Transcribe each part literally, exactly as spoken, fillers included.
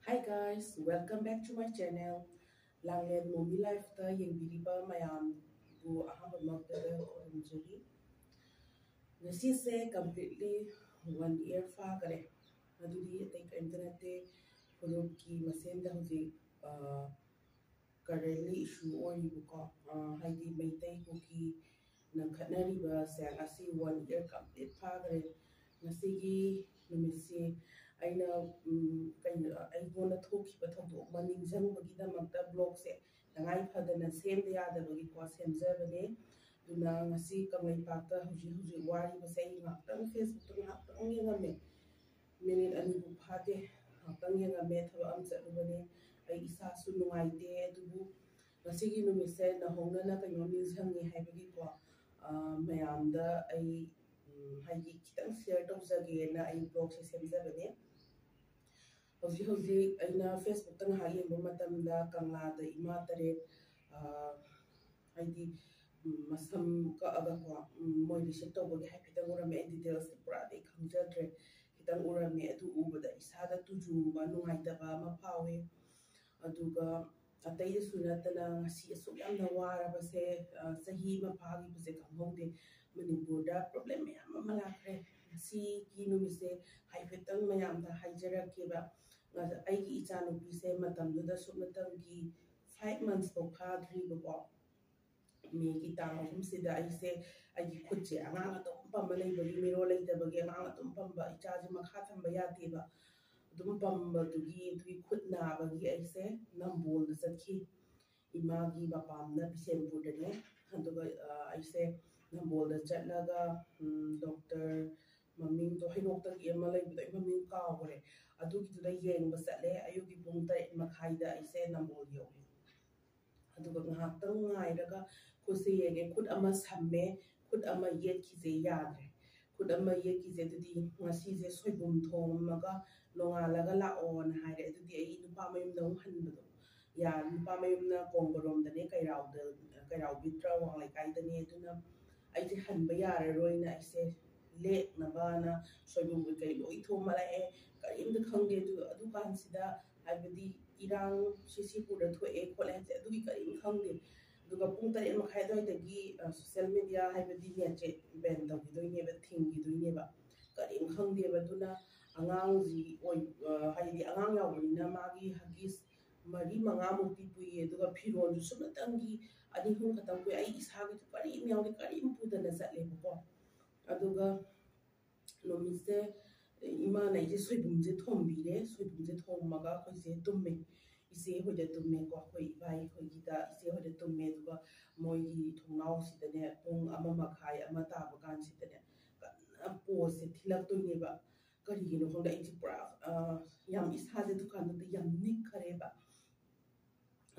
Hi guys, welcome back to my channel. ꯂꯥꯡꯂꯦꯟ ꯃꯣꯃꯤ ꯂꯥꯏꯐꯇ ꯌꯦꯡꯕꯤꯔꯤꯕ ꯃꯌꯥꯝꯕꯨ ꯑꯍꯥꯟꯕꯃꯛꯇꯗ ꯈꯨꯔꯨꯝꯖꯔꯤ꯫ ꯉꯁꯤꯁꯦ completely one year ꯐꯥꯈꯔꯦ꯫ ꯑꯗꯨꯗꯤ ꯑꯇꯩ ꯀꯔꯤꯝꯇ ꯅꯠꯇꯦ, ꯐꯨꯔꯨꯞꯀꯤ ꯃꯁꯦꯟꯗ ꯍꯧꯖꯤꯛ ꯀꯔꯦꯟꯂꯤ ꯏꯁꯨ ꯑꯣꯏꯔꯤꯕꯀꯣ, ꯍꯥꯏꯗꯤ ꯃꯩꯇꯩ ꯀꯨꯀꯤꯅ ꯈꯠꯅꯔꯤꯕꯁꯦ ꯉꯁꯤ one year complete ꯐꯥꯈ꯭ꯔꯦ꯫ ꯉꯁꯤꯒꯤ ꯅꯨꯃꯤꯠꯁꯤ ꯑꯩꯅ ꯀꯩꯅꯣ, ꯑꯩꯉꯣꯟꯗ ꯊꯣꯛꯈꯤꯕ ꯊꯧꯗꯣꯛ ꯑꯃ ꯅꯤꯡꯁꯤꯡꯕꯒꯤꯗꯃꯛꯇ ꯕ꯭ꯂꯣꯛꯁꯦ ꯇꯉꯥꯏ ꯐꯗꯅ ꯁꯦꯝꯗ ꯌꯥꯗꯕꯒꯤꯀꯣ ꯁꯦꯝꯖꯕꯅꯦ꯫ ꯑꯗꯨꯅ ꯉꯁꯤ ꯀꯪꯂꯩꯄꯥꯛꯇ ꯍꯧꯖꯤꯛ ꯍꯧꯖꯤꯛ ꯋꯥꯔꯤꯕꯁꯦ ꯑꯩ ꯉꯥꯏꯍꯥꯛꯇꯪ ꯐꯦꯁꯕꯨꯛꯇ ꯉꯥꯏꯍꯥꯛꯇꯪ ꯌꯦꯡꯉꯝꯃꯦ꯫ ꯃꯤꯅꯤꯠ ꯑꯅꯤꯕꯨ ꯐꯥꯗꯦ, ꯉꯥꯏꯍꯥꯛꯇꯪ ꯌꯦꯡꯉꯝꯃꯦ, ꯊꯕꯛ ꯑꯃ ꯆꯠꯂꯨꯕꯅꯦ꯫ ꯑꯩ ꯏꯁꯥꯁꯨ ꯅꯨꯡꯉꯥꯏꯇꯦ, ꯑꯗꯨꯕꯨ ꯉꯁꯤꯒꯤ ꯅꯨꯃꯤꯠꯁꯦ ꯅꯧꯍꯧꯅꯅ ꯀꯩꯅꯣꯝ ꯅꯤꯡꯁꯤꯡꯉꯦ ꯍꯥꯏꯕꯒꯤꯀꯣ, ꯃꯌꯥꯝꯗ ꯑꯩ ꯍꯥꯏꯗꯤ ꯈꯤꯇꯪ ꯁꯤꯌꯔ ꯇꯧꯖꯒꯦꯅ ꯑꯩ ꯕ꯭ꯂꯣꯛꯁꯦ ꯁꯦꯝꯖꯕꯅꯦ꯫ ꯍꯧꯖꯤꯛ ꯍꯧꯖꯤꯛ ꯑꯩꯅ ꯐꯦꯁꯕꯨꯛꯇ ꯉꯥꯏꯍꯥꯛ ꯌꯦꯡꯕ ꯃꯇꯝꯗ ꯀꯪꯂꯥꯗ ꯏꯃꯥ ꯇꯔꯦꯠ ꯍꯥꯏꯗꯤ ꯃꯁꯝ ꯀꯛꯑꯒꯀꯣ, ꯃꯣꯏ ꯔꯤꯁꯤꯞ ꯇꯧꯕꯒꯤ ꯍꯥꯏꯐꯦꯠꯇꯪ ꯎꯔꯝꯃꯦ꯫ ꯑꯩ ꯗꯤꯇꯦꯜꯁꯇꯤ ꯄꯨꯔꯥꯗꯤ ꯈꯪꯖꯗ꯭ꯔꯦ, ꯈꯤꯇꯪ ꯎꯔꯝꯃꯦ꯫ ꯑꯗꯨ ꯎꯕꯗ ꯏꯁꯥꯗ ꯇꯨꯖꯨꯡꯕ, ꯅꯨꯡꯉꯥꯏꯇꯕ ꯑꯃ ꯐꯥꯎꯋꯦ꯫ ꯑꯗꯨꯒ ꯑꯇꯩꯗꯁꯨ ꯅꯠꯇꯅ ꯉꯁꯤ ꯑꯁꯨꯛ ꯌꯥꯝꯅ ꯋꯥꯔꯕꯁꯦ, ꯆꯍꯤ ꯑꯃ ꯐꯥꯈꯤꯕꯁꯦ ꯈꯪꯍꯧꯗꯦ꯫ ꯃꯅꯤꯄꯨꯔꯗ ꯄ꯭ꯔꯣꯕ꯭ꯂꯦꯝ ꯃꯌꯥꯝ ꯑꯃ ꯂꯥꯛꯈ꯭ꯔꯦ꯫ ꯉꯁꯤꯒꯤ ꯅꯨꯃꯤꯠꯁꯦ ꯍꯥꯏꯐꯦꯠꯇꯪ ꯃꯌꯥꯝꯗ ꯍꯥꯏꯖꯔꯛꯀꯦꯕ꯫ ꯑꯩꯒꯤ ꯏꯆꯥꯅꯨꯄꯤꯁꯦ ꯃꯇꯝꯗꯨꯗ ꯁꯨꯞꯅꯇꯪꯒꯤ five months ꯐꯥꯎ ꯐꯥꯗ꯭ꯔꯤꯕꯀꯣ꯫ ꯃꯦꯒꯤ ꯇꯥꯡ ꯑꯍꯨꯝꯁꯤꯗ ꯑꯩꯁꯦ ꯑꯩꯒꯤ ꯈꯨꯠꯁꯦ ꯑꯉꯥꯡ ꯑꯗꯨꯝ ꯄꯝꯕ ꯂꯩꯕꯒꯤ, ꯃꯤꯔꯣꯜ ꯂꯩꯇꯕꯒꯤ ꯑꯉꯥꯡ ꯑꯗꯨꯝ ꯄꯝꯕ, ꯏꯆꯥꯁꯦ ꯃꯈꯥ ꯊꯝꯕ ꯌꯥꯗꯦꯕ꯫ ꯑꯗꯨꯝ ꯄꯝꯕꯗꯨꯒꯤ ꯑꯗꯨꯒꯤ ꯈꯨꯠ ꯅꯥꯕꯒꯤ ꯑꯩꯁꯦ ꯅꯝꯕꯣꯜꯗ ꯆꯠꯈꯤ꯫ ꯏꯃꯥꯒꯤ ꯃꯄꯥꯝꯅ ꯕꯤꯁꯦꯝꯄꯨꯔꯗꯅꯦ꯫ ꯑꯗꯨꯒ ꯑꯩꯁꯦ ꯅꯝꯕꯣꯜꯗ ꯆꯠꯂꯒ ꯗꯣꯛꯇꯔ ꯃꯃꯤꯡꯗꯣ ꯍꯩꯔꯣꯛꯇꯒꯤ ꯑꯃ ꯂꯩꯕꯗꯣ, ꯑꯩ ꯃꯃꯤꯡ ꯀꯥꯎꯈ꯭ꯔꯦ꯫ ꯑꯗꯨꯒꯤꯗꯨꯗ ꯌꯦꯡꯕ ꯆꯠꯂꯦ꯫ ꯑꯌꯨꯛꯀꯤ ꯄꯨꯡ ꯇꯔꯦꯠ ꯃꯈꯥꯏꯗ ꯑꯩꯁꯦ ꯅꯝꯕꯣꯜ ꯌꯧꯔꯦ꯫ ꯑꯗꯨꯒ ꯉꯥꯏꯍꯥꯛꯇꯪ ꯉꯥꯏꯔꯒ ꯈꯨꯠꯁꯦ ꯌꯦꯡꯉꯦ, ꯈꯨꯠ ꯑꯃ ꯁꯝꯃꯦ, ꯈꯨꯠ ꯑꯃ ꯌꯦꯠꯈꯤꯁꯦ ꯌꯥꯗ꯭ꯔꯦ꯫ ꯈꯨꯠ ꯑꯃ ꯌꯦꯠꯈꯤꯁꯦ, ꯑꯗꯨꯗꯤ ꯉꯁꯤꯁꯦ ꯁꯣꯏꯕꯨꯝ ꯊꯣꯡꯉꯝꯃꯒ ꯅꯣꯡꯉꯥꯜꯂꯒ ꯂꯥꯛꯑꯣꯅ ꯍꯥꯏꯔꯦ꯫ ꯑꯗꯨꯗꯤ ꯑꯩ ꯅꯨꯄꯥ ꯃꯌꯨꯝꯗ ꯑꯃꯨꯛ ꯍꯟꯕꯗꯣ ꯌꯥ-, ꯅꯨꯄꯥ ꯃꯌꯨꯝꯅ ꯀꯣꯡꯕꯔꯣꯝꯗꯅꯦ, ꯀꯩꯔꯥꯎꯗ, ꯀꯩꯔꯥꯎꯕꯤꯗ꯭ꯔ ꯋꯥꯡ ꯂꯩꯀꯥꯏꯗꯅꯦ꯫ ꯑꯗꯨꯅ ꯑꯩꯁꯦ ꯍꯟꯕ ꯌꯥꯔꯔꯣꯏꯅ ꯑꯩꯁꯦ ꯂꯦꯛꯅꯕꯅ ꯁꯣꯏꯕꯨꯝ ꯀꯩꯀꯩ ꯂꯣꯏ ꯊꯣꯝꯃ ꯂꯥꯛꯑꯦ꯫ ꯀꯔꯤꯝꯇ ꯈꯪꯗꯦ꯫ ꯑꯗꯨ ꯑꯗꯨꯀꯥꯟꯁꯤꯗ ꯍꯥꯏꯕꯗꯤ ꯏꯔꯥꯡ ꯁꯤ ꯁꯤꯄꯨꯔꯗ ꯊꯣꯛꯑꯦ ꯈꯣꯠꯂꯦ ꯍꯥꯏꯁꯦ ꯑꯗꯨꯒꯤ ꯀꯔꯤꯝ ꯈꯪꯗꯦ꯫ ꯑꯗꯨꯒ ꯄꯨꯡ ꯇꯔꯦꯠ ꯃꯈꯥꯏ ꯑꯗꯨꯋꯥꯏꯗꯒꯤ ꯁꯣꯁꯦꯜ ꯃꯦꯗꯤꯌꯥ ꯍꯥꯏꯕꯗꯤ ꯅꯦꯠꯁꯦ ꯕꯦꯟ ꯇꯧꯈꯤꯗꯣꯏꯅꯦꯕ, ꯊꯤꯡꯈꯤꯗꯣꯏꯅꯦꯕ꯫ ꯀꯔꯤꯝ ꯈꯪꯗꯦꯕ꯫ ꯑꯗꯨꯅ ꯑꯉꯥꯡꯁꯤ ꯑꯣꯏ ꯍꯥꯏꯗꯤ ꯑꯉꯥꯡ ꯌꯥꯎꯕꯅꯤꯅ ꯃꯥꯒꯤ ꯍꯒꯤꯁ ꯃꯔꯤ ꯃꯉꯥꯃꯨꯛꯇꯤ ꯄꯨꯏꯌꯦ꯫ ꯑꯗꯨꯒ ꯐꯤꯔꯣꯜꯁꯨ ꯁꯨꯞꯅꯇꯪꯒꯤ ꯑꯅꯤ ꯑꯍꯨꯝ ꯈꯛꯇꯪ ꯄꯨꯏ꯫ ꯑꯩ ꯏꯁꯥꯒꯤꯁꯨ ꯀꯔꯤꯝ ꯌꯥꯎꯗꯦ, ꯀꯔꯤꯝ ꯄꯨꯗꯅ ꯆꯠꯂꯦꯕꯀꯣ꯫ ꯑꯗꯨꯒ ꯅꯨꯃꯤꯠꯁꯦ ꯏꯃꯥꯅ ꯑꯩꯁꯦ ꯁꯣꯏꯕꯨꯝꯁꯦ ꯊꯣꯡꯕꯤꯔꯦ꯫ ꯁꯣꯏꯕꯨꯝꯁꯦ ꯊꯣꯡꯉꯒ ꯑꯩꯈꯣꯏꯁꯦ ꯇꯨꯝꯃꯦ꯫ ꯏꯆꯦ ꯍꯣꯏꯗ ꯇꯨꯝꯃꯦꯀꯣ, ꯑꯩꯈꯣꯏ ꯏꯕꯥꯏ ꯍꯣꯏꯒꯤꯗ ꯏꯆꯦ ꯍꯣꯏꯗ ꯇꯨꯝꯃꯦ꯫ ꯑꯗꯨꯒ ꯃꯣꯏꯒꯤ ꯊꯣꯡꯅꯥꯎꯁꯤꯗꯅꯦ ꯄꯨꯡ ꯑꯃ ꯃꯈꯥꯏ ꯑꯃ ꯇꯥꯕ ꯀꯥꯟꯁꯤꯗꯅꯦ ꯀꯟꯅ ꯄꯣꯁꯁꯦ ꯊꯤꯜꯂꯛꯇꯣꯏꯅꯦꯕ꯫ ꯀꯔꯤꯒꯤꯅꯣ ꯈꯪꯗꯦ, ꯑꯩꯁꯦ ꯄꯨꯔꯥ ꯌꯥꯝ ꯏꯁꯥꯁꯦ ꯗꯨꯀꯥꯟꯗꯨꯗ ꯌꯥꯝ ꯅꯤꯛꯈꯔꯦꯕ꯫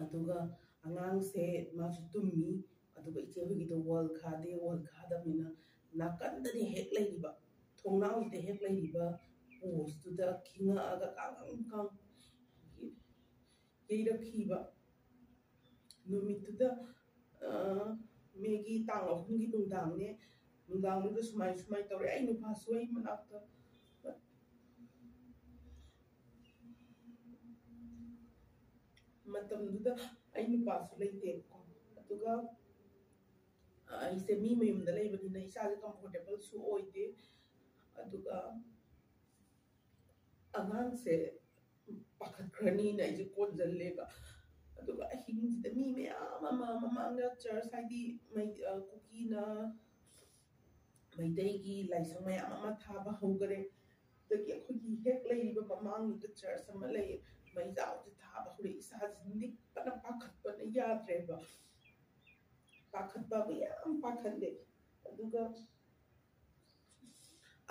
ꯑꯗꯨꯒ ꯑꯉꯥꯡꯁꯦ ꯃꯥꯁꯨ ꯇꯨꯝꯃꯤ꯫ ꯑꯗꯨꯒ ꯏꯆꯦ ꯍꯣꯏꯒꯤꯗꯣ ꯋꯥꯜ ꯈꯥꯗꯦ꯫ ꯋꯥꯜ ꯈꯥꯗꯕꯅꯤꯅ ꯅꯥꯀꯟꯗꯅꯦ ꯍꯦꯛ ꯂꯩꯔꯤꯕ, ꯊꯣꯡꯅꯥꯎꯁꯤꯗ ꯍꯦꯛ ꯂꯩꯔꯤꯕ ꯄꯣꯁꯇꯨꯗ ꯈꯤꯡꯉꯛꯑꯒ ꯀꯥꯡ ꯀꯥꯡ ꯌꯩꯔꯛꯈꯤꯕ꯫ ꯅꯨꯃꯤꯠꯇꯨꯗ ꯃꯦꯒꯤ ꯇꯥꯡ ꯑꯍꯨꯝꯒꯤ ꯅꯨꯡꯗꯥꯡꯅꯦ꯫ ꯅꯨꯡꯗꯥꯡꯗꯨꯗ ꯁꯨꯃꯥꯏ ꯁꯨꯃꯥꯏꯅ ꯇꯧꯔꯦ꯫ ꯑꯩ ꯅꯨꯄꯥꯁꯨ ꯑꯩ ꯃꯅꯥꯛꯇ꯫ ꯃꯇꯝꯗꯨꯗ ꯑꯩ ꯅꯨꯄꯥꯁꯨ ꯂꯩꯇꯦꯕꯀꯣ꯫ ꯑꯗꯨꯒ ꯑꯩꯁꯦ ꯃꯤ ꯃꯌꯨꯝꯗ ꯂꯩꯕꯅꯤꯅ ꯏꯁꯥꯁꯦ ꯀꯝꯐꯣꯔꯇꯦꯕꯜꯁꯨ ꯑꯣꯏꯗꯦ꯫ ꯑꯗꯨꯒ ꯑꯉꯥꯡꯁꯦ ꯄꯥꯈꯠꯈ꯭ꯔꯅꯤꯅ ꯑꯩꯁꯦ ꯀꯣꯟꯁꯤꯜꯂꯦꯕ꯫ ꯑꯗꯨꯒ ꯑꯍꯤꯡꯁꯤꯗ ꯃꯤ ꯃꯌꯥꯝ ꯑꯃ ꯃꯃꯥꯡꯗ ꯆꯔꯆ ꯍꯥꯏꯗꯤ ꯀꯨꯀꯤꯅ ꯃꯩꯇꯩꯒꯤ ꯂꯥꯏꯁꯪ ꯃꯌꯥꯝ ꯑꯃ ꯊꯥꯕ ꯍꯧꯈꯔꯦ꯫ ꯑꯗꯒꯤ ꯑꯩꯈꯣꯏꯒꯤ ꯍꯦꯛ ꯂꯩꯔꯤꯕ ꯃꯃꯥꯡꯗꯨꯗ ꯆꯔꯆ ꯑꯃ ꯂꯩ꯫ ꯃꯩꯖꯥꯎꯁꯦ ꯊꯥꯕ ꯍꯧꯔꯛꯑꯦ꯫ ꯏꯁꯥꯁꯦ ꯅꯤꯛꯄꯅ ꯄꯥꯈꯠꯄꯅ ꯌꯥꯗ꯭ꯔꯦꯕ꯫ ꯄꯥꯈꯠꯄꯕꯨ ꯌꯥꯝ ꯄꯥꯈꯠꯂꯦ꯫ ꯑꯗꯨꯒ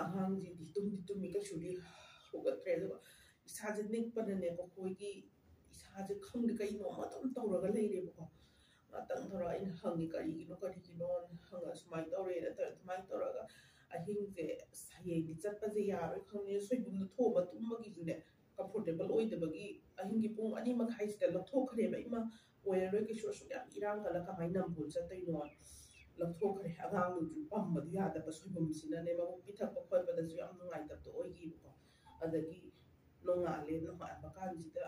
ꯑꯉꯥꯡꯁꯤꯗꯤ ꯇꯨꯝꯗꯤ ꯇꯨꯝꯃꯤ, ꯀꯩꯁꯨꯗꯤ ꯍꯧꯒꯠꯇ꯭ꯔꯦ꯫ ꯑꯗꯨꯒ ꯏꯁꯥꯁꯦ ꯅꯤꯛꯄꯅꯅꯦꯀꯣ, ꯑꯩꯈꯣꯏꯒꯤ ꯏꯁꯥꯁꯦ ꯈꯪꯗꯦ ꯀꯩꯅꯣꯝꯃ ꯑꯗꯨꯝ ꯇꯧꯔꯒ ꯂꯩꯔꯦꯕꯀꯣ꯫ ꯉꯥꯛꯇꯪ ꯇꯧꯔꯒ ꯑꯩꯅ ꯍꯪꯉꯤ, "ꯀꯔꯤꯒꯤꯅꯣ, ꯀꯔꯤꯒꯤꯅꯣꯅ?" ꯍꯪꯉ ꯁꯨꯃꯥꯏꯅ ꯇꯧꯔꯦꯅ ꯇꯧꯔꯦ꯫ ꯑꯗꯨꯃꯥꯏꯅ ꯇꯧꯔꯒ ꯑꯍꯤꯡꯁꯦ ꯑꯁ ꯍꯌꯦꯡꯗꯤ ꯆꯠꯄꯁꯦ ꯌꯥꯔꯣꯏ ꯈꯪꯉꯦ꯫ ꯁꯣꯏꯕꯨꯝꯗ ꯊꯣꯡꯕ ꯇꯨꯝꯕꯒꯤꯁꯨꯅꯦ ꯀꯝꯐꯣꯔꯇꯦꯕꯜ ꯑꯣꯏꯗꯕꯒꯤ ꯑꯍꯤꯡꯒꯤ ꯄꯨꯡ ꯑꯅꯤ ꯃꯈꯥꯏꯁꯤꯗ ꯂꯧꯊꯣꯛꯈ꯭ꯔꯦꯕ꯫ "ꯏꯃꯥ, ꯑꯣꯏꯔꯔꯣꯏ ꯀꯩꯁꯨ, ꯑꯁꯨꯛ ꯌꯥꯝ ꯏꯔꯥꯡ ꯀꯜꯂ ꯀꯃꯥꯏꯅ ꯅꯝꯐꯨꯜ ꯆꯠꯇꯣꯏꯅꯣ?" ꯂꯧꯊꯣꯛꯈ꯭ꯔꯦ꯫ ꯑꯉꯥꯡꯗꯨꯁꯨ ꯄꯝꯕꯗꯤ ꯌꯥꯗꯕ, ꯁꯣꯏꯕꯨꯝꯁꯤꯅꯅꯦ ꯃꯕꯨꯛ ꯄꯤꯊꯛꯄ ꯈꯣꯠꯄꯗꯁꯨ ꯌꯥꯝ ꯅꯨꯡꯉꯥꯏꯇꯕꯗꯣ ꯑꯣꯏꯈꯤꯕꯀꯣ꯫ ꯑꯗꯒꯤ ꯅꯣꯡꯉꯥꯜꯂꯦ, ꯅꯣꯡꯉꯥꯟꯕ ꯀꯥꯟꯁꯤꯗ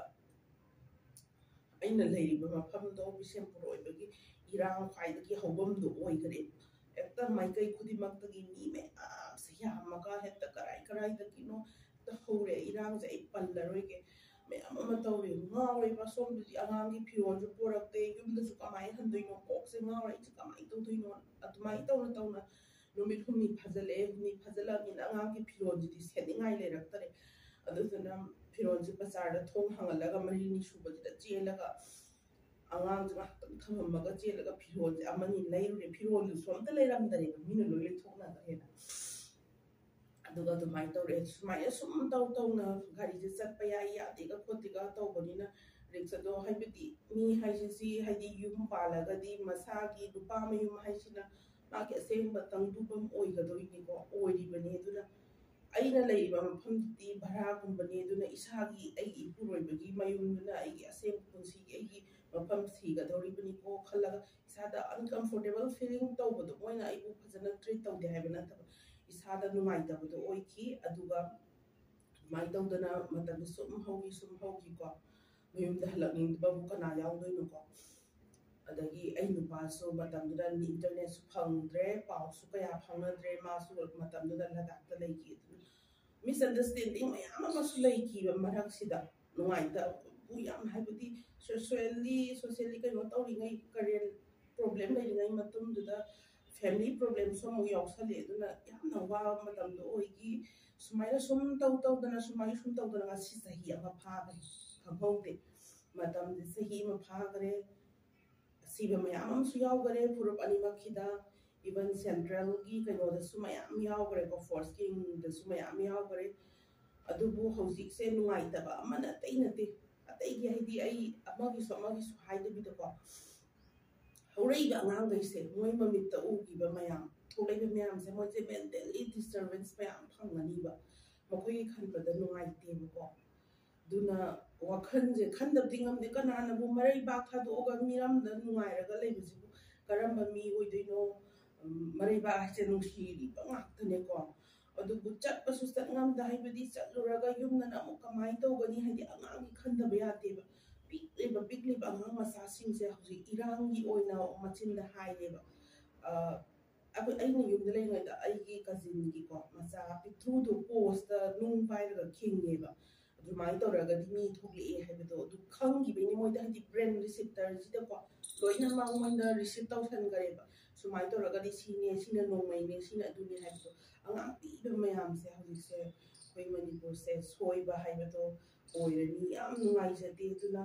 ꯑꯩꯅ ꯂꯩꯔꯤꯕ ꯃꯐꯝꯗꯣ ꯕꯤꯁꯦꯝꯄꯨꯔ ꯑꯣꯏꯕꯒꯤ ꯏꯔꯥꯡ ꯈ꯭ꯋꯥꯏꯗꯒꯤ ꯍꯧꯐꯝꯗꯣ ꯑꯣꯏꯈ꯭ꯔꯦ꯫ ꯍꯦꯛꯇ ꯃꯥꯏꯀꯩ ꯈꯨꯗꯤꯡꯃꯛꯇꯒꯤ ꯃꯤ ꯃꯌꯥꯝꯁꯦ ꯌꯥꯝꯃꯒ ꯍꯦꯛꯇ ꯀꯔꯥꯏ ꯀꯔꯥꯏꯗꯒꯤꯅꯣ ꯍꯦꯛꯇ ꯍꯧꯔꯦ꯫ ꯏꯔꯥꯡꯁꯦ ꯑꯩ ꯄꯜꯂꯔꯣꯏꯒꯦ꯫ ꯃꯌꯥꯝ ꯑꯃ ꯇꯧꯔꯦ꯫ ꯉꯥꯎꯔꯦꯕ꯫ ꯁꯣꯝꯗꯗꯤ ꯑꯉꯥꯡꯒꯤ ꯐꯤꯔꯣꯜꯁꯨ ꯄꯨꯔꯛꯇꯦ, ꯌꯨꯝꯗꯁꯨ ꯀꯃꯥꯏꯅ ꯍꯟꯗꯣꯏꯅꯣ? ꯀꯣꯛꯁꯦ ꯉꯥꯎꯔꯦ꯫ ꯑꯩꯁꯦ ꯀꯃꯥꯏꯅ ꯇꯧꯗꯣꯏꯅꯣ? ꯑꯗꯨꯃꯥꯏꯅ ꯇꯧꯅ ꯇꯧꯅ ꯅꯨꯃꯤꯠ ꯍꯨꯝꯅꯤ ꯐꯥꯖꯤꯜꯂꯛꯑꯦ꯫ ꯍꯨꯝꯅꯤ ꯐꯥꯖꯤꯜꯂꯛꯑꯕꯅꯤꯅ ꯑꯉꯥꯡꯒꯤ ꯐꯤꯔꯣꯜꯁꯤꯗꯤ ꯁꯦꯠꯅꯤꯡꯉꯥꯏ ꯂꯩꯔꯛꯇꯔꯦ꯫ ꯑꯗꯨꯗꯨꯅ ꯐꯤꯔꯣꯜꯁꯦ ꯕꯖꯥꯔꯗ ꯊꯣꯡ ꯍꯥꯡꯍꯜꯂꯒ ꯃꯔꯤꯅꯤ ꯁꯨꯕꯁꯤꯗ ꯆꯦꯜꯂꯒ ꯑꯉꯥꯡꯁꯦ ꯉꯥꯏꯍꯥꯛꯇꯪ ꯊꯝꯃꯝꯃꯒ ꯆꯦꯜꯂꯒ ꯐꯤꯔꯣꯜꯁꯦ ꯑꯃꯅꯤ ꯂꯩꯔꯨꯔꯦ꯫ ꯐꯤꯔꯣꯜꯗꯨꯁꯨ ꯑꯝꯇ ꯂꯩꯔꯝꯗꯔꯦꯕ, ꯃꯤꯅ ꯂꯣꯏ ꯂꯩꯊꯣꯛꯅꯈ꯭ꯔꯦꯅ꯫ ꯑꯗꯨꯒ ꯑꯗꯨꯃꯥꯏꯅ ꯇꯧꯔꯦ꯫ ꯁꯨꯃꯥꯏꯅ ꯁꯨꯝ ꯇꯧ ꯇꯧꯅ ꯒꯥꯔꯤꯁꯦ ꯆꯠꯄ ꯌꯥꯏ ꯌꯥꯗꯦꯒ ꯈꯣꯠꯇꯦꯒ ꯇꯧꯕꯅꯤꯅ, ꯔꯤꯛꯁ ꯑꯗꯣ, ꯍꯥꯏꯕꯗꯤ ꯃꯤ ꯍꯥꯏꯁꯤꯁꯤ, ꯍꯥꯏꯗꯤ ꯌꯨꯝ ꯄꯥꯜꯂꯒꯗꯤ ꯃꯁꯥꯒꯤ ꯅꯨꯄꯥ ꯃꯌꯨꯝ ꯍꯥꯏꯁꯤꯅ ꯃꯥꯒꯤ ꯑꯁꯦꯡꯕ ꯇꯪꯗꯨꯐꯝ ꯑꯣꯏꯒꯗꯣꯏꯅꯤꯀꯣ, ꯑꯣꯏꯔꯤꯕꯅꯤ꯫ ꯑꯗꯨꯅ ꯑꯩꯅ ꯂꯩꯔꯤꯕ ꯃꯐꯝꯗꯨꯗꯤ ꯚꯔꯥꯒꯨꯝꯕꯅꯤ꯫ ꯑꯗꯨꯅ ꯏꯁꯥꯒꯤ, ꯑꯩꯒꯤ ꯏꯄꯨꯔꯣꯏꯕꯒꯤ ꯃꯌꯨꯝꯗꯨꯅ ꯑꯩꯒꯤ ꯑꯁꯦꯡꯕ ꯄꯨꯟꯁꯤꯒꯤ ꯑꯩꯒꯤ ꯃꯐꯝ ꯊꯤꯒꯗꯧꯔꯤꯕꯅꯤꯀꯣ ꯈꯜꯂꯒ ꯏꯁꯥꯗ uncomfortable feeling ꯇꯧꯕꯗꯣ, ꯃꯣꯏꯅ ꯑꯩꯕꯨ ꯐꯖꯅ treat ꯇꯧꯗꯦ ꯍꯥꯏꯕ ꯅꯠꯇꯕ, ꯏꯁꯥꯗ ꯅꯨꯡꯉꯥꯏꯇꯕꯗꯣ ꯑꯣꯏꯈꯤ꯫ ꯑꯗꯨꯒ ꯑꯗꯨꯃꯥꯏꯅ ꯇꯧꯗꯅ ꯃꯇꯝꯗꯣ ꯁꯨꯝ ꯍꯧꯈꯤ, ꯁꯨꯝ ꯍꯧꯈꯤꯀꯣ꯫ ꯃꯌꯨꯝꯗ ꯍꯜꯂꯛꯅꯤꯡꯗꯕꯕꯨ ꯀꯅꯥ ꯌꯥꯎꯗꯣꯏꯅꯣꯀꯣ? ꯑꯗꯒꯤ ꯑꯩ ꯅꯨꯄꯥꯁꯨ ꯃꯇꯝꯗꯨꯗ internetꯁꯨ ꯐꯪꯗ꯭ꯔꯦ, ꯄꯥꯎꯁꯨ ꯀꯌꯥ ꯐꯥꯎꯅꯗ꯭ꯔꯦ꯫ ꯃꯥꯁꯨ ꯃꯇꯝꯗꯨꯗ ꯂꯗꯥꯛꯇ ꯂꯩꯈꯤ꯫ ꯑꯗꯨꯅ misunderstanding ꯃꯌꯥꯝ ꯑꯃꯁꯨ ꯂꯩꯈꯤꯕ ꯃꯔꯛꯁꯤꯗ, ꯅꯨꯡꯉꯥꯏꯇꯕꯕꯨ ꯌꯥꯝ, ꯍꯥꯏꯕꯗꯤ socially, socially ꯀꯩꯅꯣ ꯇꯧꯔꯤꯉꯩ, career problem ꯂꯩꯔꯤꯉꯩ ꯃꯇꯨꯡꯗꯨꯗ family problemꯁꯨ ꯑꯃꯨꯛ ꯌꯥꯎꯁꯜꯂꯦ꯫ ꯑꯗꯨꯅ ꯌꯥꯝꯅ ꯋꯥꯕ ꯃꯇꯝꯗꯣ ꯑꯣꯏꯈꯤ꯫ ꯁꯨꯃꯥꯏꯅ ꯁꯨꯝ ꯇꯧ ꯇꯧꯗꯅ, ꯁꯨꯃꯥꯏꯅ ꯁꯨꯝ ꯇꯧꯗꯅ ꯉꯁꯤ ꯆꯍꯤ ꯑꯃ ꯐꯥꯈ꯭ꯔꯦ, ꯈꯪꯍꯧꯗꯦ꯫ ꯃꯇꯝꯁꯦ ꯆꯍꯤ ꯑꯃ ꯐꯥꯈ꯭ꯔꯦ꯫ ꯑꯁꯤꯕ ꯃꯌꯥꯝ ꯑꯃꯁꯨ ꯌꯥꯎꯈꯔꯦ ꯐꯨꯔꯨꯞ ꯑꯅꯤꯃꯛꯀꯤꯗ꯫ Even centralꯒꯤ ꯀꯩꯅꯣꯗꯁꯨ ꯃꯌꯥꯝ ꯌꯥꯎꯈ꯭ꯔꯦꯀꯣ, force ꯀꯤꯡꯗꯁꯨ ꯃꯌꯥꯝ ꯌꯥꯎꯈ꯭ꯔꯦ꯫ ꯑꯗꯨꯕꯨ ꯍꯧꯖꯤꯛꯁꯦ ꯅꯨꯡꯉꯥꯏꯇꯕ ꯑꯃꯅ ꯑꯇꯩ ꯅꯠꯇꯦ꯫ ꯑꯇꯩꯒꯤ ꯍꯥꯏꯗꯤ ꯑꯩ ꯑꯃꯒꯤꯁꯨ ꯑꯃꯒꯤꯁꯨ ꯍꯥꯏꯗꯕꯤꯗꯀꯣ, ꯍꯧꯔꯛꯏꯕ ꯑꯉꯥꯡꯈꯩꯁꯦ, ꯃꯣꯏ ꯃꯃꯤꯠꯇ ꯎꯈꯤꯕ ꯃꯌꯥꯝ, ꯊꯣꯛꯂꯛꯏꯕ ꯃꯌꯥꯝꯁꯦ, ꯃꯣꯏꯁꯦ mentally disturbance ꯃꯌꯥꯝ ꯐꯪꯒꯅꯤꯕ꯫ ꯃꯈꯣꯏꯒꯤ ꯈꯟꯕꯗ ꯅꯨꯡꯉꯥꯏꯇꯦꯕꯀꯣ꯫ ꯑꯗꯨꯅ ꯋꯥꯈꯜꯁꯦ ꯈꯟꯗꯕꯗꯤ ꯉꯝꯗꯦ꯫ ꯀꯅꯥꯅꯕꯨ ꯃꯔꯩꯕꯥꯛ ꯊꯥꯗꯣꯛꯑꯒ ꯃꯤꯔꯝꯗ ꯅꯨꯡꯉꯥꯏꯔꯒ ꯂꯩꯕꯁꯤꯕꯨ ꯀꯔꯝꯕ ꯃꯤ ꯑꯣꯏꯗꯣꯏꯅꯣ? ꯎꯝ, ꯃꯔꯩꯕꯥꯛ ꯍꯥꯏꯁꯦ ꯅꯨꯡꯁꯤꯔꯤꯕ ꯉꯥꯛꯇꯅꯦꯀꯣ꯫ ꯑꯗꯨꯕꯨ ꯆꯠꯄꯁꯨ ꯆꯠ ꯉꯝꯗ, ꯍꯥꯏꯕꯗꯤ ꯆꯠꯂꯨꯔꯒ ꯌꯨꯝꯗꯅ ꯑꯃꯨꯛ ꯀꯃꯥꯏꯅ ꯇꯧꯒꯅꯤ, ꯍꯥꯏꯗꯤ ꯑꯉꯥꯡꯒꯤ ꯈꯟꯗꯕ ꯌꯥꯗꯦꯕ꯫ ꯄꯤꯛꯂꯤꯕ ꯄꯤꯛꯂꯤꯕ ꯑꯉꯥꯡ ꯃꯆꯥꯁꯤꯡꯁꯦ ꯍꯧꯖꯤꯛ ꯏꯔꯥꯡꯒꯤ ꯑꯣꯏꯅ ꯃꯆꯤꯟꯗ ꯍꯥꯏꯔꯦꯕ꯫ ꯑ, ꯑꯩꯈꯣꯏ, ꯑꯩꯅ ꯌꯨꯝꯗ ꯂꯩꯔꯤꯉꯩꯗ ꯑꯩꯒꯤ ꯀꯖꯤꯟꯒꯤꯀꯣ ꯃꯆꯥ ꯄꯤꯛꯇ꯭ꯔꯨꯗꯣ ꯄꯣꯁꯇ ꯅꯨꯡ ꯄꯥꯏꯔꯒ ꯈꯤꯡꯉꯦꯕ꯫ ꯑꯗꯨꯃꯥꯏꯅ ꯇꯧꯔꯒꯗꯤ ꯃꯤ ꯊꯣꯛꯂꯛꯑꯦ ꯍꯥꯏꯕꯗꯣ ꯑꯗꯨ ꯈꯪꯈꯤꯕꯩꯅꯦ ꯃꯣꯏꯗ, ꯍꯥꯏꯗꯤ ꯕ꯭ꯔꯦꯟ ꯔꯤꯁꯤꯞꯇꯔꯁꯤꯗꯀꯣ ꯂꯣꯏꯅꯃꯛ ꯃꯣꯏꯅ ꯔꯤꯁꯤꯞ ꯇꯧꯁꯟꯈ꯭ꯔꯦꯕ꯫ ꯁꯨꯃꯥꯏꯅ ꯇꯧꯔꯒꯗꯤ ꯁꯤꯅꯦ, ꯁꯤꯅ ꯅꯣꯡꯃꯩꯅꯦ, ꯁꯤꯅ ꯑꯗꯨꯅꯦ ꯍꯥꯏꯕꯗꯣ꯫ ꯑꯉꯥꯡ ꯄꯤꯛꯏꯕ ꯃꯌꯥꯝꯁꯦ ꯍꯧꯖꯤꯛꯁꯦ ꯑꯩꯈꯣꯏ ꯃꯅꯤꯄꯨꯔꯁꯦ ꯁꯣꯏꯕ ꯍꯥꯏꯕꯗꯣ ꯑꯣꯏꯔꯅꯤ꯫ ꯌꯥꯝ ꯅꯨꯡꯉꯥꯏꯖꯗꯦ꯫ ꯑꯗꯨꯅ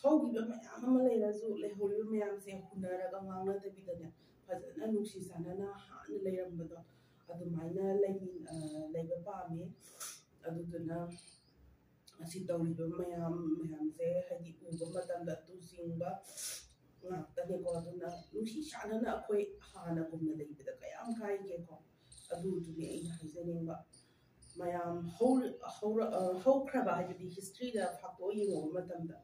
ꯍꯧꯈꯤꯕ ꯃꯌꯥꯝ ꯑꯃ ꯂꯩꯔꯁꯨ ꯂꯩꯍꯧꯔꯤꯕ ꯃꯌꯥꯝꯁꯦ ꯍꯨꯟꯅꯔꯒ ꯉꯥꯡꯅꯗꯕꯤꯗꯅꯦ, ꯐꯖꯅ ꯅꯨꯡꯁꯤ ꯆꯥꯟꯅꯅ ꯍꯥꯟꯅ ꯂꯩꯔꯝꯕꯗꯣ ꯑꯗꯨꯃꯥꯏꯅ ꯂꯩꯃꯤꯟ-, ꯑ, ꯂꯩꯕ ꯄꯥꯝꯃꯦ꯫ ꯑꯗꯨꯗꯨꯅ ꯑꯁꯤ ꯇꯧꯔꯤꯕ ꯃꯌꯥꯝ ꯃꯌꯥꯝꯁꯦ ꯍꯥꯏꯗꯤ ꯎꯕ ꯃꯇꯝꯗ ꯇꯨ ꯆꯤꯡꯕ ꯉꯥꯛꯇꯅꯦꯀꯣ꯫ ꯑꯗꯨꯅ ꯅꯨꯡꯁꯤ ꯆꯥꯟꯅꯅ ꯑꯩꯈꯣꯏ ꯍꯥꯟꯅꯒꯨꯝꯅ ꯂꯩꯕꯗ ꯀꯌꯥꯝ ꯀꯥꯏꯒꯦꯀꯣ꯫ ꯑꯗꯨꯗꯨꯅꯤ ꯑꯩꯅ ꯍꯥꯏꯖꯅꯤꯡꯕ꯫ ꯃꯌꯥꯝ ꯍꯧꯔ-, ꯍꯧꯔ-, ꯑ, ꯍꯧꯈ꯭ꯔꯕ ꯍꯥꯏꯕꯗꯤ ꯍꯤꯁꯇ꯭ꯔꯤꯗ ꯐꯥꯛꯇꯣꯛꯑ ꯌꯦꯡꯉꯨꯕ ꯃꯇꯝꯗ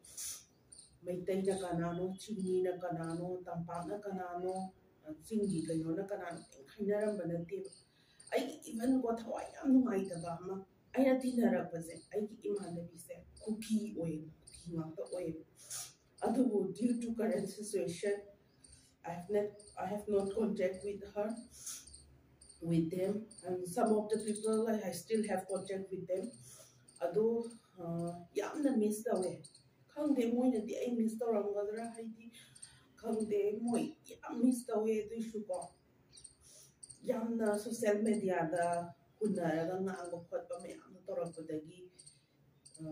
ꯃꯩꯇꯩꯅ ꯀꯅꯥꯅꯣ, ꯆꯤꯡꯃꯤꯅ ꯀꯅꯥꯅꯣ, ꯇꯝꯄꯥꯛꯅ ꯀꯅꯥꯅꯣ, ꯆꯤꯡꯒꯤ ꯀꯩꯅꯣꯅ ꯀꯅꯥꯅꯣ ꯀꯔꯤꯝ ꯈꯥꯏꯅꯔꯝꯕ ꯅꯠꯇꯦꯕ꯫ ꯑꯩꯒꯤ ꯏꯚꯟꯀꯣ ꯊꯋꯥꯏ ꯌꯥꯝ ꯅꯨꯡꯉꯥꯏꯇꯕ ꯑꯃ, ꯑꯩꯅ ꯇꯤꯟꯅꯔꯛꯄꯁꯦ ꯑꯩꯒꯤ ꯏꯃꯥꯟꯅꯕꯤꯁꯦ ꯀꯨꯀꯤ ꯑꯣꯏꯌꯦꯕ, ꯀꯨꯀꯤ ꯉꯥꯛꯇ ꯑꯣꯏꯌꯦꯕ꯫ ꯑꯗꯨꯕꯨ due to current situation, I have not, I have not contact with her, with them, and some of the people I still have contact with them. ꯑꯗꯣ, ꯑ, ꯌꯥꯝꯅ ꯃꯤꯁ ꯇꯧꯋꯦ꯫ ꯈꯪꯗꯦ, ꯃꯣꯏꯅꯗꯤ ꯑꯩ ꯃꯤꯁ ꯇꯧꯔꯝꯒꯗ꯭ꯔꯥ, ꯍꯥꯏꯗꯤ ꯈꯪꯗꯦ, ꯃꯣꯏ ꯌꯥꯝ ꯃꯤꯁ ꯇꯧꯋꯦ꯫ ꯑꯗꯨꯏꯁꯨꯀꯣ, ꯌꯥꯝꯅ ꯁꯣꯁꯤꯌꯦꯜ ꯃꯦꯗꯤꯌꯥꯗ ꯍꯨꯟꯅꯔꯒ ꯉꯥꯡꯕ ꯈꯣꯠꯄ ꯃꯌꯥꯝꯗꯣ ꯇꯧꯔꯛꯄꯗꯒꯤ, ꯑ,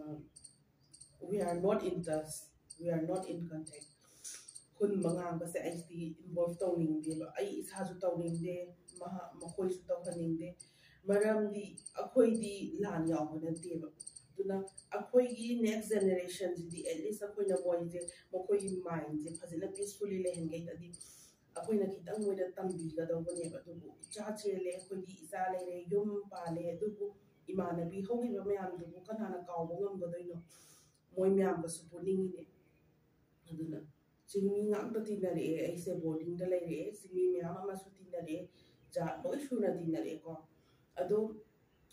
we are not in touch, we are not in contact꯫ ꯍꯨꯟꯕ ꯉꯥꯡꯕꯁꯦ ꯑꯩꯗꯤ ꯏꯟꯚꯣꯜꯚ ꯇꯧꯅꯤꯡꯗꯦꯕ, ꯑꯩ ꯏꯁꯥꯁꯨ ꯇꯧꯅꯤꯡꯗꯦ, ꯃꯍꯥꯛ, ꯃꯈꯣꯏꯁꯨ ꯇꯧꯍꯟꯅꯤꯡꯗꯦ꯫ ꯃꯔꯝꯗꯤ ꯑꯩꯈꯣꯏꯗꯤ ꯂꯥꯟ ꯌꯥꯎꯕ ꯅꯠꯇꯦꯕ꯫ ꯑꯗꯨꯅ ꯑꯩꯈꯣꯏꯒꯤ ꯅꯦꯛꯁ ꯖꯦꯅꯦꯔꯦꯁꯟꯁꯤꯗꯤ ꯑꯦꯠꯂꯤꯁ ꯑꯩꯈꯣꯏꯅ ꯃꯣꯏꯁꯦ, ꯃꯈꯣꯏꯒꯤ ꯃꯥꯏꯟꯁꯦ ꯐꯖꯅ ꯄꯤꯁꯐꯨꯜꯂꯤ ꯂꯩꯍꯟꯒꯦꯗꯤ ꯑꯩꯈꯣꯏꯅ ꯈꯤꯇꯪ ꯃꯣꯏꯗ ꯇꯝꯕꯤꯒꯗꯧꯕꯅꯦꯕ꯫ ꯑꯗꯨꯕꯨ ꯏꯆꯥ ꯆꯦꯜꯂꯦ, ꯑꯩꯈꯣꯏꯒꯤ ꯏꯆꯥ ꯂꯩꯔꯦ, ꯌꯨꯝ ꯄꯥꯜꯂꯦ, ꯑꯗꯨꯕꯨ ꯏꯃꯥꯟꯅꯕꯤ ꯍꯧꯈꯤꯕ ꯃꯌꯥꯝꯗꯨꯕꯨ ꯀꯅꯥꯅ ꯀꯥꯎꯕ ꯉꯝꯒꯗꯣꯏꯅꯣ? ꯃꯣꯏ ꯃꯌꯥꯝꯒꯁꯨ ꯄꯨꯅꯤꯡꯉꯤꯅꯦ꯫ ꯑꯗꯨꯅ ꯆꯤꯡꯃꯤ ꯉꯥꯛꯇ ꯇꯤꯟꯅꯔꯛꯑꯦ꯫ ꯑꯩꯁꯦ ꯕꯣꯔꯗꯤꯡꯗ ꯂꯩꯔꯛꯑꯦ, ꯆꯤꯡꯃꯤ ꯃꯌꯥꯝ ꯑꯃꯁꯨ ꯇꯤꯟꯅꯔꯛꯑꯦ, ꯖꯥꯠ ꯂꯣꯏ ꯁꯨꯅ ꯇꯤꯟꯅꯔꯛꯑꯦꯀꯣ꯫ ꯑꯗꯣ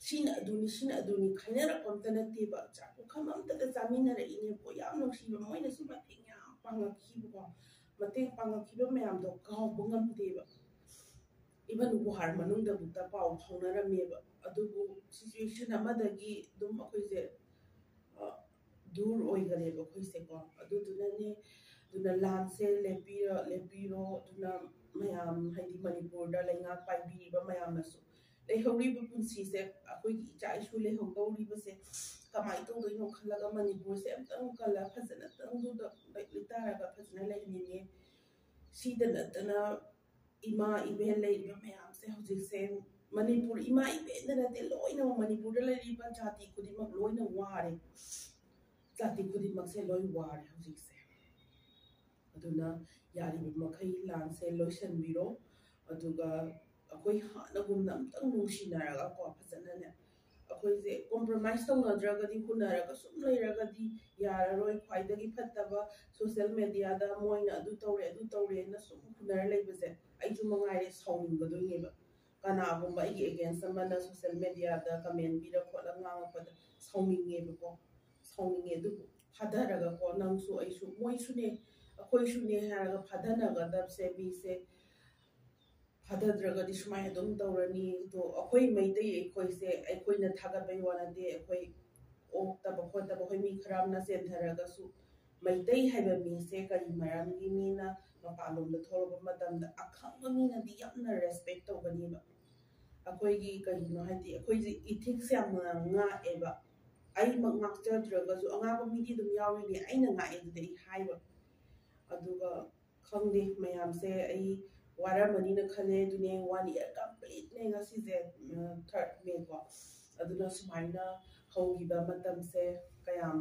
ꯁꯤꯅ ꯑꯗꯨꯅꯤ, ꯁꯤꯅ ꯑꯗꯨꯅꯤ ꯈꯥꯏꯅꯔꯛꯄ ꯑꯝꯇ ꯅꯠꯇꯦꯕ꯫ ꯆꯥꯛ ꯄꯨꯈꯝ ꯑꯝꯇꯗ ꯆꯥꯃꯤꯟꯅꯔꯛꯏꯅꯦꯕꯀꯣ꯫ ꯌꯥꯝ ꯅꯨꯡꯁꯤꯕ, ꯃꯣꯏꯅꯁꯨ ꯃꯇꯦꯡ ꯌꯥꯝ ꯄꯥꯡꯉꯛꯈꯤꯕꯀꯣ꯫ ꯃꯇꯦꯡ ꯄꯥꯡꯉꯛꯈꯤꯕ ꯃꯌꯥꯝꯗꯣ ꯀꯥꯎꯕ ꯉꯝꯗꯦꯕ꯫ ꯏꯚꯟ ꯋꯥꯔ ꯃꯅꯨꯡꯗꯕꯨꯛꯇ ꯄꯥꯎ ꯐꯥꯎꯅꯔꯝꯃꯦꯕ꯫ ꯑꯗꯨꯕꯨ ꯁꯤꯆꯨꯋꯦꯁꯟ ꯑꯃꯗꯒꯤ ꯑꯗꯨꯝ ꯑꯩꯈꯣꯏꯁꯦ ꯗꯨꯔ ꯑꯣꯏꯈꯔꯦꯕ ꯑꯩꯈꯣꯏꯁꯦꯀꯣ꯫ ꯑꯗꯨꯗꯨꯅꯅꯦ, ꯑꯗꯨꯅ ꯂꯥꯟꯁꯦ ꯂꯦꯞꯄꯤꯔ ꯂꯦꯞꯄꯤꯔꯣ꯫ ꯑꯗꯨꯅ ꯃꯌꯥꯝ, ꯍꯥꯏꯗꯤ ꯃꯅꯤꯄꯨꯔꯗ ꯂꯩꯉꯥꯛ ꯄꯥꯏꯕꯤꯔꯤꯕ ꯃꯌꯥꯝꯅꯁꯨ, ꯂꯩꯍꯧꯔꯤꯕ ꯄꯨꯟꯁꯤꯁꯦ, ꯑꯩꯈꯣꯏꯒꯤ ꯏꯆꯥ ꯏꯁꯨ ꯂꯩꯍꯧꯗꯧꯔꯤꯕꯁꯦ ꯀꯃꯥꯏꯅ ꯇꯧꯗꯣꯏꯅꯣ ꯈꯜꯂꯒ ꯃꯅꯤꯄꯨꯔꯁꯦ ꯑꯝꯇꯪ ꯀꯜꯂ ꯐꯖꯅ ꯇꯪꯗꯨꯗ ꯂꯩꯇꯥꯔꯒ ꯐꯖꯅ ꯂꯩꯍꯟꯅꯤꯡꯉꯦ꯫ ꯁꯤꯗ ꯅꯠꯇꯅ ꯏꯃꯥ ꯏꯕꯦꯟ ꯂꯩꯔꯤꯕ ꯃꯌꯥꯝꯁꯦ ꯍꯧꯖꯤꯛꯁꯦ, ꯃꯅꯤꯄꯨꯔ ꯏꯃꯥ ꯏꯕꯦꯟꯗ ꯅꯠꯇꯦ, ꯂꯣꯏꯅꯃꯛ ꯃꯅꯤꯄꯨꯔꯗ ꯂꯩꯔꯤꯕ ꯖꯥꯇꯤ ꯈꯨꯗꯤꯡꯃꯛ ꯂꯣꯏꯅ ꯋꯥꯔꯦ꯫ ꯖꯥꯇꯤ ꯈꯨꯗꯤꯡꯃꯛꯁꯦ ꯂꯣꯏ ꯋꯥꯔꯦ ꯍꯧꯖꯤꯛꯁꯦ꯫ ꯑꯗꯨꯅ ꯌꯥꯔꯤꯕ ꯃꯈꯩ ꯂꯥꯟꯁꯦ ꯂꯣꯏꯁꯤꯟꯕꯤꯔꯣ꯫ ꯑꯗꯨꯒ ꯑꯩꯈꯣꯏ ꯍꯥꯟꯅꯒꯨꯝꯅ ꯑꯝꯇꯪ ꯅꯨꯡꯁꯤꯅꯔꯒꯀꯣ, ꯐꯖꯅꯅꯦ, ꯑꯩꯈꯣꯏꯁꯦ ꯀꯣꯝꯄ꯭ꯔꯣꯃꯥꯏꯁ ꯇꯧꯅꯗ꯭ꯔꯒꯗꯤ, ꯍꯨꯟꯅꯔꯒ ꯁꯨꯝ ꯂꯩꯔꯒꯗꯤ ꯌꯥꯔꯔꯣꯏ꯫ ꯈ꯭ꯋꯥꯏꯗꯒꯤ ꯐꯠꯇꯕ ꯁꯣꯁꯦꯜ ꯃꯦꯗꯤꯌꯥꯗ ꯃꯣꯏꯅ ꯑꯗꯨ ꯇꯧꯔꯦ, ꯑꯗꯨ ꯇꯧꯔꯦꯅ ꯁꯨꯝ ꯍꯨꯟꯅꯔ ꯂꯩꯕꯁꯦ, ꯑꯩꯁꯨ ꯃꯉꯥꯏꯔꯦ ꯁꯥꯎꯅꯤꯡꯒꯗꯣꯏꯅꯦꯕ꯫ ꯀꯅꯥꯒꯨꯝꯕ ꯑꯩꯒꯤ ꯑꯦꯒꯦꯟꯁ ꯑꯃꯅ ꯁꯣꯁꯦꯜ ꯃꯦꯗꯤꯌꯥꯗ ꯀꯃꯦꯟ ꯄꯤꯔ ꯈꯣꯠꯂ ꯉꯥꯡꯉꯛꯄꯗ ꯁꯥꯎꯅꯤꯡꯉꯦꯕꯀꯣ꯫ ꯁꯥꯎꯅꯤꯡꯉꯦ꯫ ꯑꯗꯨꯕꯨ ꯐꯥꯊꯔꯒꯀꯣ, ꯅꯪꯁꯨ ꯑꯩꯁꯨ, ꯃꯣꯏꯁꯨꯅꯦ, ꯑꯩꯈꯣꯏꯁꯨꯅꯦ ꯍꯥꯏꯔꯒ ꯐꯥꯊꯅꯒꯗꯕꯁꯦ, ꯃꯤꯁꯦ ꯐꯥꯊꯗ꯭ꯔꯒꯗꯤ ꯁꯨꯃꯥꯏꯅ ꯑꯗꯨꯝ ꯇꯧꯔꯅꯤ꯫ ꯑꯗꯣ ꯑꯩꯈꯣꯏ ꯃꯩꯇꯩ ꯑꯩꯈꯣꯏꯁꯦ, ꯑꯩꯈꯣꯏꯅ ꯊꯥꯒꯠꯄꯩ ꯋꯥ ꯅꯠꯇꯦ, ꯑꯩꯈꯣꯏ ꯑꯣꯛꯇꯕ ꯈꯣꯠꯇꯕ, ꯑꯩꯈꯣꯏ ꯃꯤ ꯈꯔ ꯑꯃꯅ ꯆꯦꯟꯊꯔꯒꯁꯨ, ꯃꯩꯇꯩ ꯍꯥꯏꯕ ꯃꯤꯁꯦ ꯀꯔꯤ ꯃꯔꯝꯒꯤ ꯃꯤꯅ ꯃꯄꯥꯟꯂꯣꯝꯗ ꯊꯣꯛꯂꯛꯄ ꯃꯇꯝꯗ ꯑꯈꯪꯕ ꯃꯤꯅꯗꯤ ꯌꯥꯝꯅ ꯔꯦꯁꯄꯦꯛ ꯇꯧꯒꯅꯤꯕ꯫ ꯑꯩꯈꯣꯏꯒꯤ ꯀꯔꯤꯅꯣ ꯍꯥꯏꯗꯤ, ꯑꯩꯈꯣꯏꯁꯦ ꯏꯊꯤꯛꯁ ꯌꯥꯝꯅ ꯉꯥꯛꯑꯦꯕ꯫ ꯑꯩꯃꯛ ꯉꯥꯛꯆꯗ꯭ꯔꯒꯁꯨ ꯑꯉꯥꯡꯕ ꯃꯤꯗꯤ ꯑꯗꯨꯝ ꯌꯥꯎꯔꯤꯅꯦ, ꯑꯩꯅ ꯉꯥꯛꯑꯦ ꯑꯗꯨꯗꯤ ꯑꯩ ꯍꯥꯏꯕ꯫ ꯑꯗꯨꯒ ꯈꯪꯗꯦ, ꯃꯌꯥꯝꯁꯦ ꯑꯩ ꯋꯥꯔꯝꯃꯅꯤꯅ ꯈꯜꯂꯦ꯫ ꯑꯗꯨꯅꯦ, ꯋꯥꯟ ꯏꯌꯔ ꯀꯝꯄ꯭ꯂꯤꯠꯅꯦ ꯉꯁꯤꯁꯦ, ꯊꯥꯔꯠ ꯃꯦ ꯀꯣ꯫ ꯑꯗꯨꯅ ꯁꯨꯃꯥꯏꯅ ꯍꯧꯈꯤꯕ ꯃꯇꯝꯁꯦ ꯀꯌꯥꯝ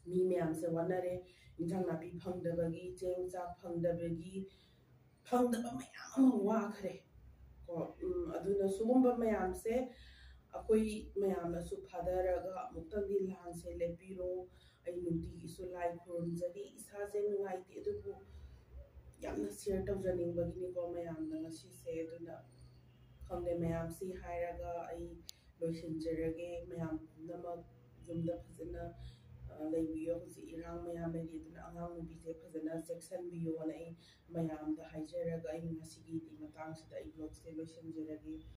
ꯃꯤ ꯃꯌꯥꯝꯁꯦ ꯋꯥꯅꯔꯦ꯫ ꯏꯟꯖꯥꯡ ꯅꯥꯄꯤ ꯐꯪꯗꯕꯒꯤ, ꯆꯦꯡ ꯆꯥꯛ ꯐꯪꯗꯕꯒꯤ, ꯐꯪꯗꯕ ꯃꯌꯥꯝ ꯑꯃ ꯋꯥꯈ꯭ꯔꯦ ꯀꯣ꯫ ꯎꯝ, ꯑꯗꯨꯅ ꯁꯤꯒꯨꯝꯕ ꯃꯌꯥꯝꯁꯦ ꯑꯩꯈꯣꯏ ꯃꯌꯥꯝꯅꯁꯨ ꯐꯥꯊꯔꯒ ꯑꯃꯨꯛꯇꯪꯗꯤ ꯂꯥꯟꯁꯦ ꯂꯦꯞꯄꯤꯔꯣ꯫ ꯑꯩ ꯅꯨꯡꯇꯤꯒꯤꯁꯨ ꯂꯥꯏ ꯈꯨꯔꯨꯝꯖꯔꯤ꯫ ꯏꯁꯥꯁꯦ ꯅꯨꯡꯉꯥꯏꯇꯦ, ꯑꯗꯨꯕꯨ ꯌꯥꯝꯅ ꯁꯤꯌꯔ ꯇꯧꯖꯅꯤꯡꯕꯒꯤꯅꯤꯀꯣ ꯃꯌꯥꯝꯅ ꯉꯁꯤꯁꯦ꯫ ꯑꯗꯨꯅ ꯈꯪꯗꯦ, ꯃꯌꯥꯝꯁꯤ ꯍꯥꯏꯔꯒ ꯑꯩ ꯂꯣꯏꯁꯤꯟꯖꯔꯒꯦ꯫ ꯃꯌꯥꯝ ꯄꯨꯝꯅꯃꯛ ꯌꯨꯝꯗ ꯐꯖꯅ, ꯑ, ꯂꯩꯕꯤꯌꯣ꯫ ꯍꯧꯖꯤꯛ ꯏꯔꯥꯡ ꯃꯌꯥꯝ ꯂꯩꯔꯤ, ꯑꯗꯨꯅ ꯑꯉꯥꯡ ꯅꯨꯕꯤꯁꯦ ꯐꯖꯅ ꯆꯦꯛꯁꯤꯟꯕꯤꯌꯣꯅ ꯑꯩ ꯃꯌꯥꯝꯗ ꯍꯥꯏꯖꯔꯒ ꯑꯩ ꯉꯁꯤꯒꯤꯗꯤ ꯃꯇꯥꯡꯁꯤꯗ ꯑꯩ ꯕ꯭ꯂꯣꯒꯁꯦ ꯂꯣꯏꯁꯤꯟꯖꯔꯒꯦ꯫